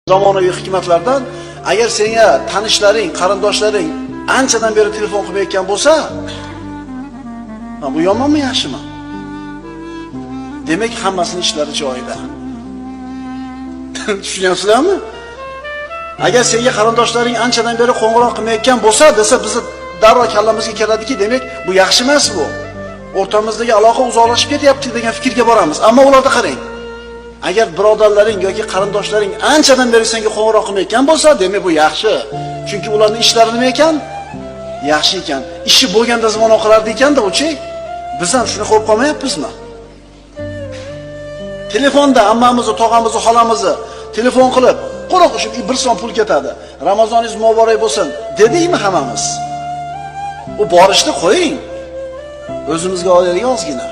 Zamonaviy hikmatlardan agar senga tanishlaring, qarindoshlaring anchadan beri telefon qilmayotgan bo'lsa, bu yomonmi, yaxshimi? Demak, hammasini ishlari joyida. Tushunyapsizlarmi? Agar senga qarindoshlaring anchadan beri qo'ng'iroq qilmayotgan bo'lsa, desa bizni darrov kallamizga keladiki, demak, bu yaxshi emas bu. O'rtamizdagi aloqa uzoqlashib ketyapti degan fikrga boramiz. Ammo ularda qarang. Agar birodarlaring yoki qarindoshlaring anchadan beri senga qo'ng'iroq qilmayotgan bo'lsa, demak bu yaxshi. Chunki ularning ishlari nima ekan? Yaxshi ekan. Ishi bo'lganda zvonok qilardi ekanda uchi. Biz ham shuni qo'yib qolmayapmizmi? Telefonda ammamizni, tog'amizni, xolamizni telefon qilib, quruq o'sha 1 so'm pul ketadi. Ramozoningiz muborak bo'lsin dedikmi hammamiz? U borishni qo'ying. O'zimizga olaylik ozgina.